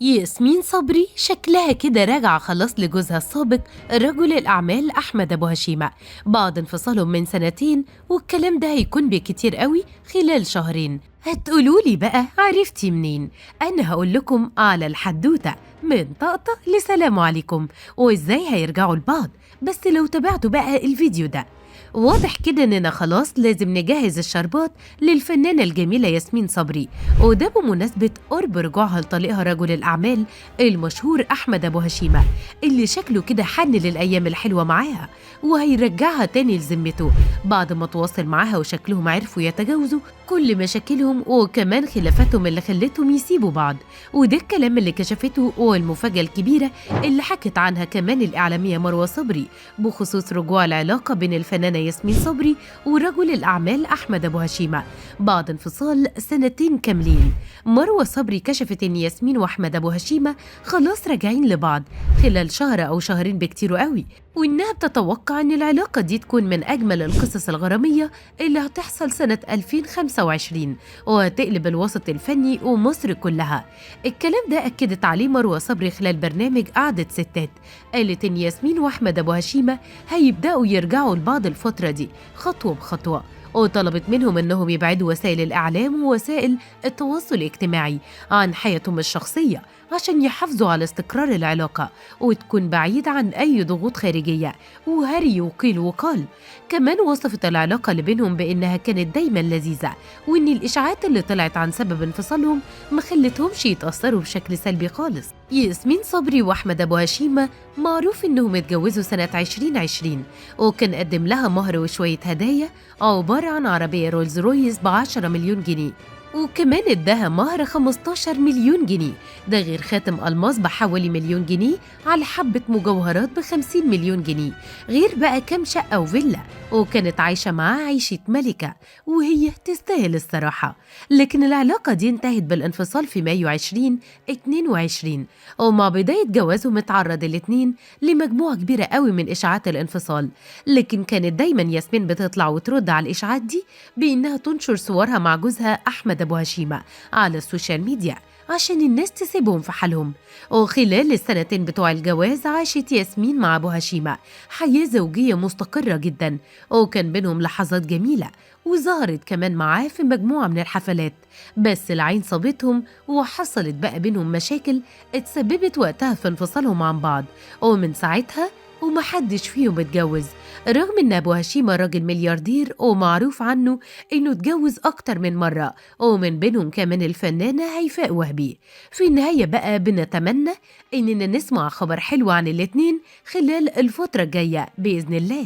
ياسمين صبري شكلها كده راجعة خلاص لجوزها السابق رجل الأعمال أحمد أبو هشيمة بعد انفصالهم من سنتين، والكلام ده هيكون بكتير قوي خلال شهرين. هتقولوا لي بقى عرفتي منين؟ أنا هقول لكم على الحدوتة من طقطق لسلام عليكم وإزاي هيرجعوا لبعض، بس لو تابعتوا بقى الفيديو ده. واضح كده اننا خلاص لازم نجهز الشربات للفنانة الجميلة ياسمين صبري، وده بمناسبة قرب رجوعها لطليقها رجل الأعمال المشهور أحمد أبو هشيمة، اللي شكله كده حن للأيام الحلوة معاها وهيرجعها تاني لذمته بعد ما تواصل معاها وشكلهم عرفوا يتجاوزوا كل مشاكلهم وكمان خلافاتهم اللي خلتهم يسيبوا بعض. وده الكلام اللي كشفته والمفاجأة الكبيرة اللي حكت عنها كمان الإعلامية مروة صبري بخصوص رجوع العلاقة بين الفنانة ياسمين صبري ورجل الأعمال أحمد أبو هشيمة بعد انفصال سنتين كاملين. مروة صبري كشفت إن ياسمين وأحمد أبو هشيمة خلاص راجعين لبعض خلال شهر أو شهرين بكتير قوي، وإنها بتتوقع إن العلاقة دي تكون من أجمل القصص الغرامية اللي هتحصل سنة 2025 وهتقلب الوسط الفني ومصر كلها. الكلام ده أكدت عليه مروة صبري خلال برنامج قعدة ستات، قالت إن ياسمين وأحمد أبو هشيمة هيبدأوا يرجعوا لبعض الفترة دي خطوة بخطوة، وطلبت منهم إنهم يبعدوا وسائل الإعلام ووسائل التواصل الاجتماعي عن حياتهم الشخصية عشان يحافظوا على استقرار العلاقة وتكون بعيد عن أي ضغوط خارجية وهري وقيل وقال. كمان وصفت العلاقة اللي بينهم بإنها كانت دايما لذيذة، وإن الإشاعات اللي طلعت عن سبب انفصالهم ما خلتهمش يتأثروا بشكل سلبي خالص. ياسمين صبري وأحمد أبو هشيمة معروف إنهم اتجوزوا سنة 2020، وكان قدم لها مهر وشوية هدايا عبارة عن عربية رولز رويس ب10 مليون جنيه، وكمان اداها مهر 15 مليون جنيه، ده غير خاتم ألماس بحوالي مليون جنيه على حبة مجوهرات ب50 مليون جنيه، غير بقى كام شقة وفيلا، وكانت عايشة معاه عيشة ملكة وهي تستاهل الصراحة. لكن العلاقة دي انتهت بالانفصال في مايو 2022، ومع بداية جوازهم اتعرض الاتنين لمجموعة كبيرة قوي من إشاعات الانفصال، لكن كانت دايما ياسمين بتطلع وترد على الإشاعات دي بإنها تنشر صورها مع جوزها أحمد أبو هشيمة على السوشيال ميديا عشان الناس تسيبهم في حالهم. وخلال السنتين بتوع الجواز عاشت ياسمين مع أبو هشيمة حياة زوجية مستقرة جدا، وكان بينهم لحظات جميلة، وظهرت كمان معاه في مجموعة من الحفلات، بس العين صابتهم وحصلت بقى بينهم مشاكل اتسببت وقتها في انفصالهم عن بعض، ومن ساعتها ومحدش فيهم اتجوز، رغم ان ابو هشيمة راجل ملياردير ومعروف عنه انه اتجوز اكتر من مرة، ومن بينهم كمان الفنانة هيفاء وهبي. في النهاية بقى بنتمنى اننا نسمع خبر حلو عن الاتنين خلال الفترة الجاية بإذن الله.